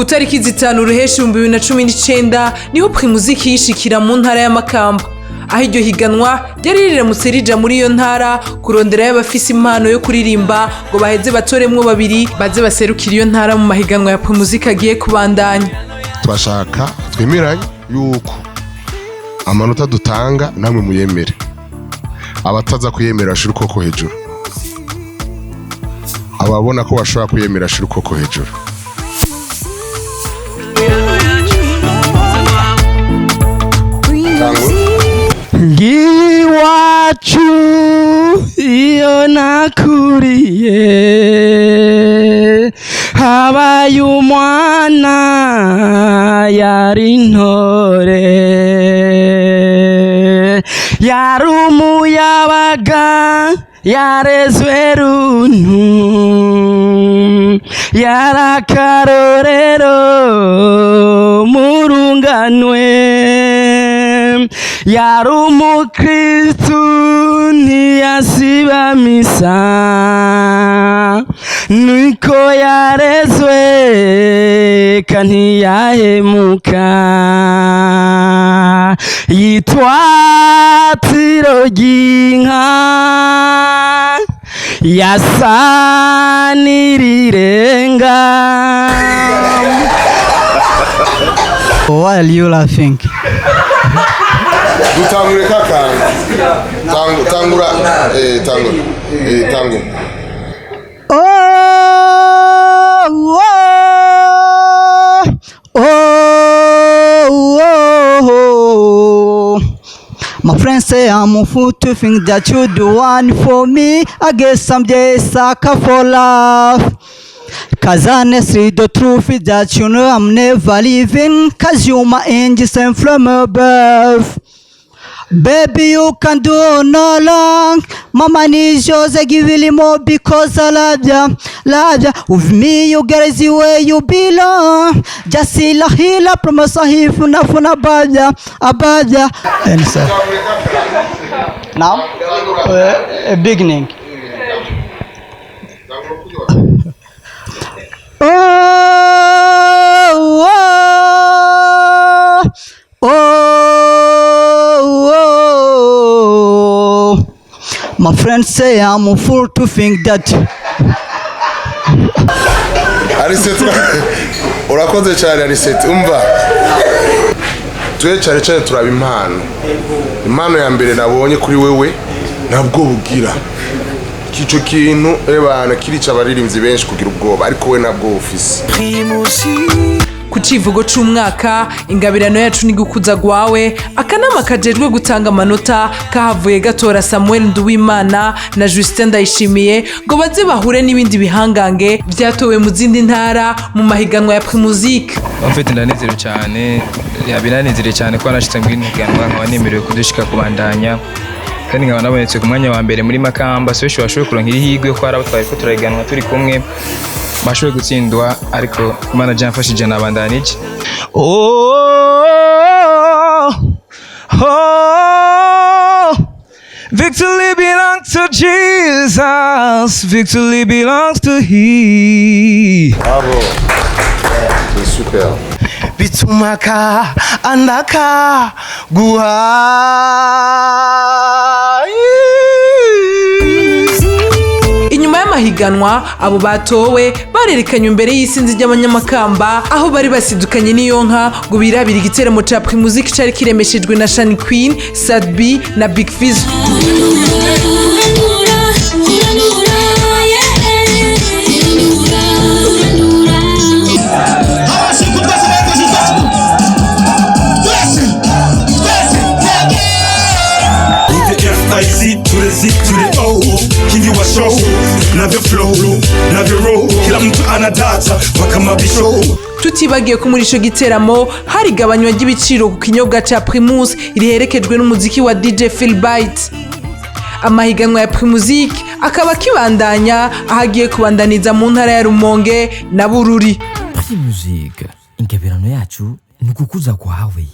Tariki 5 ruheshi 2019 niho Primusic yishikira mu ntara y'Amakamba, aho iryo higanwa ryari riramutse rija muri iyo ntara kurondera y'abafise impano yo kuririmba ngo baheze batoremwo babiri baze baserukira iyo ntara mu mahiganwa ya Primusic agiye kubandanya. Turashaka twemeranye yuko amanota dutanga namwe muyemere. Abataza kuyemera bashira ukuboko hejuru. Ababona ko bashobora kuyemera bashira ukuboko hejuru. Tangura. Ngiwacu iyo nakuriye habaye umwana yari intore, yari umuyabaga, yarezwe runtu, yari akarorero murunganwe, yari umukristu, ntiyasiba misa, niko yarezwe kantiyahemuka, yitwa Tiro ry'inka, yasa n'irirenga. Why are you laughing? Dutangure kakanga. Tangura, tangura, tangura. Oh, oh, oh, oh. My friends say I'm a fool to think that you do one for me. I guess someday sucker for love. 'Cause honestly, the truth is that you know I'm never leaving. 'Cause you my angel sent from above. Baby, you can do no wrong. Mama needs yours, I give you more because I love ya, love ya. With me, you get it where you belong. Just see la hila, promise I funa funa above above ya. And so, now, a beginning. Oh, oh, oh, oh. My friends say I'm a fool to think that. Ariseti, urakoze cyane. Ariseti, umva, twe cyane cyane turaba impano. Impano ya mbere nabonye kuri wewe ntabwo bugira ico kintu ebana kirica abaririmbyi benshi kugira ubwoba, ariko we ntabwo ufise. Ku civugo c'umwaka "Ingabirano yacu ni gukuza gwawe", akanama kajejwe gutanga amanota kahavuye gatora Samuel Nduwimana na Justin Ndayishimiye ngo baze bahure n'ibindi bihangange vyatowe mu zindi ntara mu mahiganwa ya Primusic. En fait, ndanezerewe cyane, biranezerewe cyane ko nashitse muri higanwa, nkaba nemerewe kudushika kubandanya, kandi nkaba nabonetse ku mwanya wa mbere muri Makamba. Si benshi bashoboye kuronka iri higwe, ko hari abo twari ko turahiganwa turi kumwe bashoboye gutsindwa, ariko Imana yamfashije nabandanije. Oh, victory belongs to Jesus. Victory belongs to He. Bravo, c'est super. Bitumaka andaka guha. Inyuma y'amahiganwa, abo batowe barerekanye imbere y'isinzi ry'abanyamakamba, aho bari basidukanye n'iyo nka ngo birabire igiteramo ca Primusic cari kiremeshejwe na Shani Queen, Sadbi na Big Fizzo. FIZ to the Z to the O, King wa show navyo flow navyo roll, kila mtu ana data mpaka mabisho. Tutibagiye ko muri ico giteramo hari igabanywa ry'ibiciro ku kinyobwa ca Primus riherekejwe n'umuziki wa DJ Philbyte. Amahiganwa ya Primusic akaba akibandanya, aho agiye kubandaniza mu ntara ya Rumonge na Bururi. Primusic, ingabirano yacu ni ugukuza kwawe.